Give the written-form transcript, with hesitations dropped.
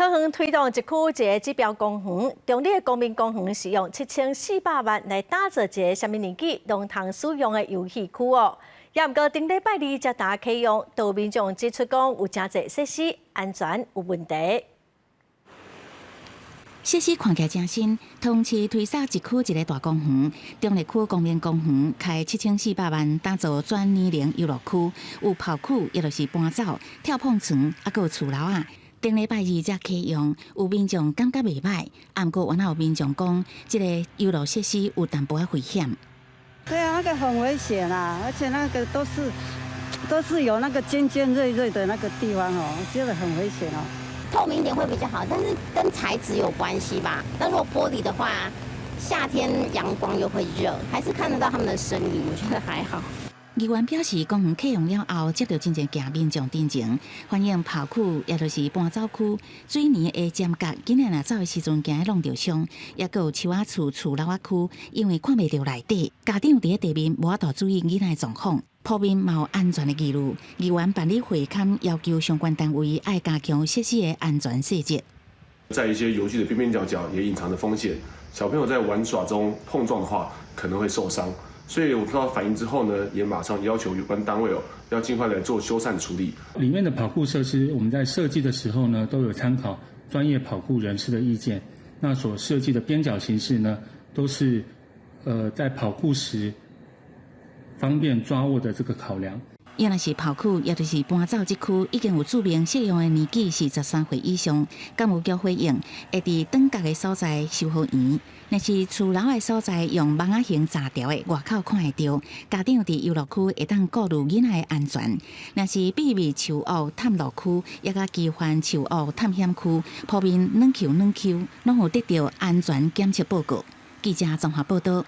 桃園推動一區一个指標公園，中壢的公民公園是用7400萬來打造一个啥物年紀攏通使用的遊戲區哦。也毋過頂禮拜二才打啟用，都有民眾指出講有誠濟設施安全有問題。設施看起來誠新，桃園市推捒一區一个大公園，中壢區公民公園開7400萬打造全年齡遊樂區，有跑酷，抑就是搬走、跳碰床，猶閣有厝樓仔。頂禮拜二才啟用，有民眾感覺袂䆀，毋過原來有民眾講，這个遊樂設施有淡薄仔危險。對啊，那個很危險啊，而且那個都是有那個尖尖銳銳的那個地方哦，我覺得很危險哦。透明點會比較好，但是跟材質有關係吧。那如果玻璃的話，夏天陽光又會熱，還是看得到他們的身影，我覺得還好。議員表示，公園啟用了後，接到真濟件民眾陳情，反映跑酷，抑就是搬走區水泥的尖角，囡仔若走的時陣驚弄著傷，抑閣有樹仔厝厝樓仔區，因為看袂著內底，家長佇咧地面無法度注意囡仔的狀況，普遍嘛有安全的疑慮。議員辦理會勘，要求相關單位愛加強設施的安全細節。在一些遊具的邊邊角角也隱藏着風險，小朋友在玩耍中碰撞的話，可能會受傷。所以我收到反映之後呢，也馬上要求有關單位哦，要盡快來做修繕處理。裡面的跑酷設施，我們在設計的時候呢，都有參考專業跑酷人士的意見。那所設計的邊角形式呢，都是在跑酷時方便抓握的這個考量。抑若是跑酷，抑就是搬走這區已經有註明適用的年紀是13歲以上，敢有叫回應？會佇轉角的所在修好圓，若是厝樓的所在用網仔型閘條的外口看會著，家長佇遊樂區會當顧慮囡仔的安全。若是秘密樹屋探路區，抑佮奇幻樹屋探險區，鋪面軟 Q 軟 Q，攏有得著安全檢測報告。記者綜合報導。